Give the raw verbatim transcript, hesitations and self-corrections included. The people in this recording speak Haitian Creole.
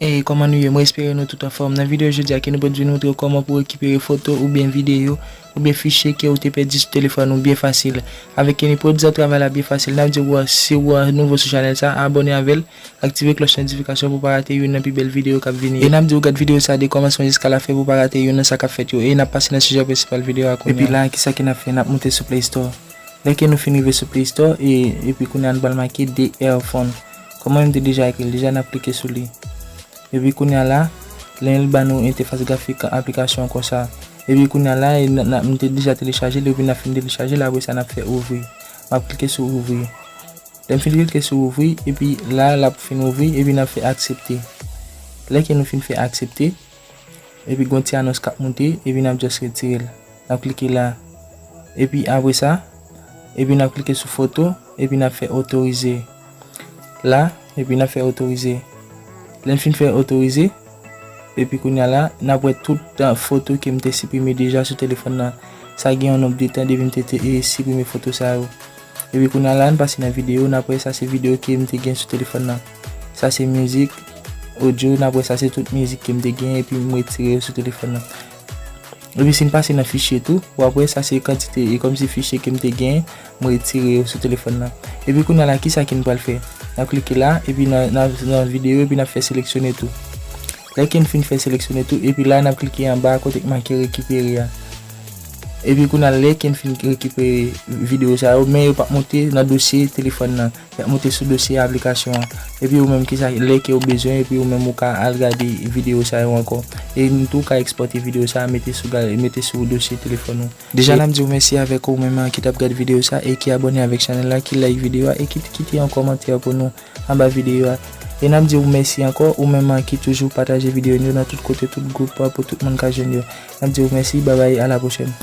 E kòman nou ye? Mwen espere nou tout anfòm. Nan videyo jodi a, Kenny Prod vin montre w kòman pou w rekipere foto oubyen videyo oubyen fichye ke w te pèdi sou telefòn ou byen fasil. Avèk Kenny Prod, zòt travay la byen fasil. N ap di w, si w nouvo sou chanèl sa, abòne avè l, aktive klòch notifikasyon pou w pa rate youn nan pi bèl videyo k ap vini. E n ap di w gad videyo sa de kòmansman jiska lafen pou w pa rate youn nan sa k ap fèt yo. E n ap pase nan sijè prensipal videyo a kounye a. Epi la, kisa ke n ap fè? N ap moute sou Play Store. Lè ke nou fin rive sou Play Store, e, epi kounye a nou pral make D R Phone. Kòman m te deja ekri l deja, n ap klike sou li. Epi kounye a la, lè l ba nou entèfas grafik aplikasyon an konsa. Epi kounye a la, e n, n, m te deja telechaje l, epi n ap fin telechaje l, apre sa n ap fè ouvri. M ap klike sou ouvri. Lè m fin klike sou ouvri, epi la, l ap fin ouvri, epi n ap fè aksepte. Lè ke nou fin fè aksepte, epi gon ti anons k ap moute, epi n ap just retire l. N ap klike la. Epi apre sa, epi n ap klike sou foto, epi n ap fè otorize. La, epi n ap fè otorize. Lè n fin fè otorize, epi kounye a la, n ap wè tout, ah, foto ke m te siprime deja sou telefòn nan. Sa gen yon nonb de tan depi m te, te, e, siprime foto sa yo. Epi kounye a la, n pase nan videyo, n ap wè sa se videyo ke m te gen sou telefòn nan. Sa se mizik, odyo, n ap wè sa se tout mizik ke m te gen epi m retire yo sou telefòn nan. Epi si n pase nan fichye tou, w ap wè sa se kantite, e kòmsi fichye ke m te gen, m retire yo sou telefòn nan. Epi kounye a la, kisa ke n pral fè? N ap klike la, epi nan, nan, nan videyo, epi n ap fè seleksyone tou. Lè ke n fin fè seleksyone tou, epi la n ap klike anba kote k make rekipere a. Epi kounye a lè ke n fin rekipere videyo sa yo, men yo p ap monte nan dosye telefòn nan. Y ap monte sou dosye aplikasyon an. Epi ou menm kisa, lè ke ou bezwen, epi ou menm ou ka al gade videyo sa yo ankò. E n tou ka ekspòte videyo sa a, mete sou ga-, mete sou dosye telefòn ou. Deja n ap di w mèsi avèk ou menm ki t ap gade videyo sa e ki abòne avèk chanèl la, ki like videyo a e ki kite yon kòmantè pou nou anba videyo a. E n ap di w mèsi ankò, ou menm ki toujou pataje videyo nou yo nan tout kote, tout gwoup, pou tout moun ka jwenn yo. N ap di w mèsi, babay, a la pwochèn.